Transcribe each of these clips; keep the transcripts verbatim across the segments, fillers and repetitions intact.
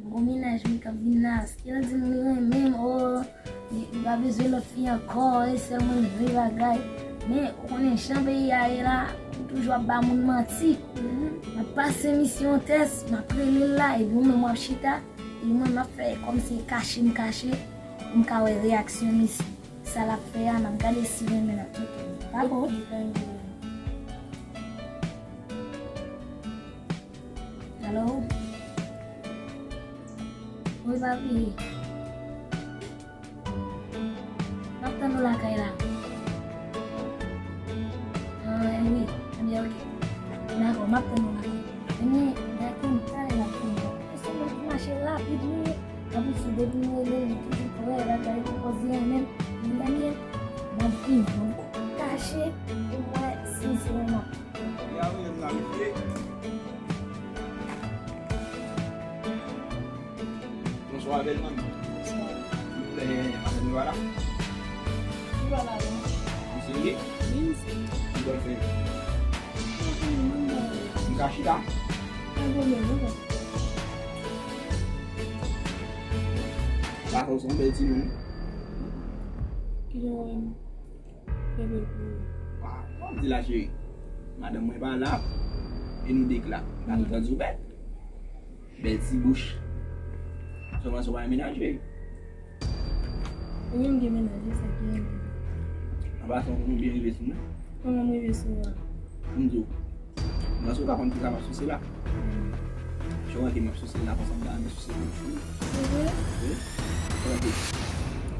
Gon mennaj mwen k ap vin la, eske l di m li renmen m, o, li, li pa bezwen lòt fi ankò, e sèl mwen l vle bagay. Men, ou konnen jan peyi a ye la, m toujou ap ba moun manti. M ap pase misye yon tès, m ap rele l la, epi ou menm w ap chita, epi mwen m ap fè kòmsi e kache m kache, pou m ka wè reyaksyon misye. Sa l ap fè a, m ap gade si renmen l ap kite m. Dakò? Alo? Wi, papi. M ap tann ou lakay la. Ah, wi. Ebyen, oke. Dakò, m ap tann ou lakay. Ebyen, dakò, talè m ap tann ou. Se yon moun ki mache rapid, wi. Anplis, depi m rele l, li toujou prè, l ap gade pou kòz li an menm. Li renmen m, m ap vin, m ap kache pou m wè si l se renmen m. Bonswa, bèl manmi. Bonswa. Madanm yo pa la? Yo pa la, non. Ou serye? Wi, m serye. Ki bò l fè? M ka chita? Pa gen pwoblèm, non, papa. Papa, ou se yon bèl timoun. Kijan w wè m? Fè bèl pou ou. Waw, sa w ap di la, cheri? Madanm mwen pa la, e nou de k la. M pa tande yon bèl. Bèl ti bouch. Sèlman se w pa gen mennaj, cheri. Wi, m gen mennaj, e sa ki enpòtan. An pasan, ou konn byen rive sou mwen. Kòman m rive sou ou a? Pou m di w. Mwen, si w ka konn ki sa m ap souse la. Cheri, m ap souse la, konsa m ta renmen souse pou ou. Se vre? Wi. Tranke.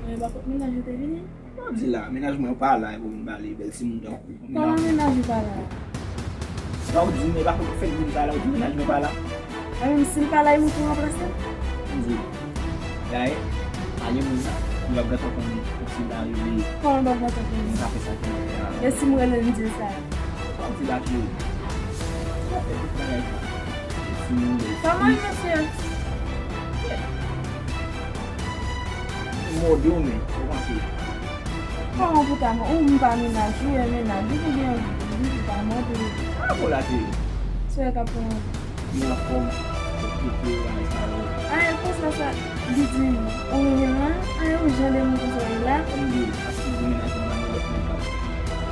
Men, pa kot mennaj ou te vini? Sa w di la, mennaj mwen pa la, e pou vin pale, bèl timoun tankou. Kòman mennaj ou pa la? Sa w di, men pa fèk di m sa la, ou di mennaj mwen pa la. A, menm si l pa la, e mwen pou ranplase l? M di, dayè, pa gen moun la, m p ap gentan konn si l ta rive. Kòman m p ap gentan konn? Sa fè sa ki rive a. E si m rele l, m di l sa? Sa w di la, cheri? Sa fè tout bagay sa. Timoun, bèl fi. Kòman, mesye? Mòde w, men, ou panse? Kòman pou ta mò-, ou m pa mennaj ou, e mennaj ou, ou byen ou pa mòde w. Sa pou la, cheri? Se w k ap pran. Mwen anfòm, ou kite bagay sa yo. Ayen, konsa sa, li di, ou renmen mwen, ayen, ou jan de moun konsa w ye la. Ann di, ap sezi mennaj mwen nan lòt moun pa.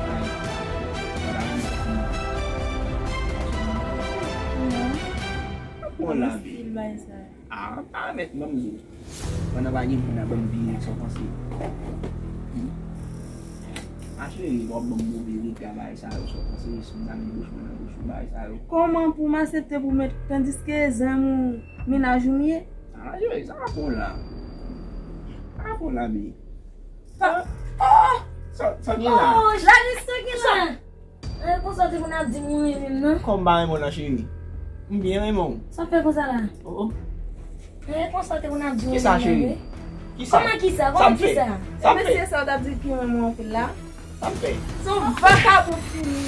Ayen, pa ta renmen sa. Non. Bon, la vi. Difisil, bagay sa. Ah, pa remèt, ban m di w. Pandan pa gen moun nan ban m vire, sa w panse? Hmm? A cheri, w ap ban m move rega bagay sa yo, sa w panse? Si m ta met bouch mwen nan bouch ou, bagay sa yo. Kòman pou m aksepte pou m met, tandiske zanmi w, mennaj ou m ye? Ah, cheri, sa pa bon la. Sa pa bon la, bi. Sa, oh! Sa, sa gen la? Oh, Lanis, sa gen la? Eh, konsa te moun ap di m ou renmen m nan. Kòm m pa renmen w nan, cheri. M byen renmen w. Sa fè konsa la? Oh, oh. Eh, konsa te moun ap di m ou renmen m nan, wi. Kisa, cheri? Kisa? Kòman kisa? Kòman kisa? Sa m fè? Sa m fè? E mesye sa w t ap di l ki renmen w anpil la? Sa m fè? Se yon vakabon fini.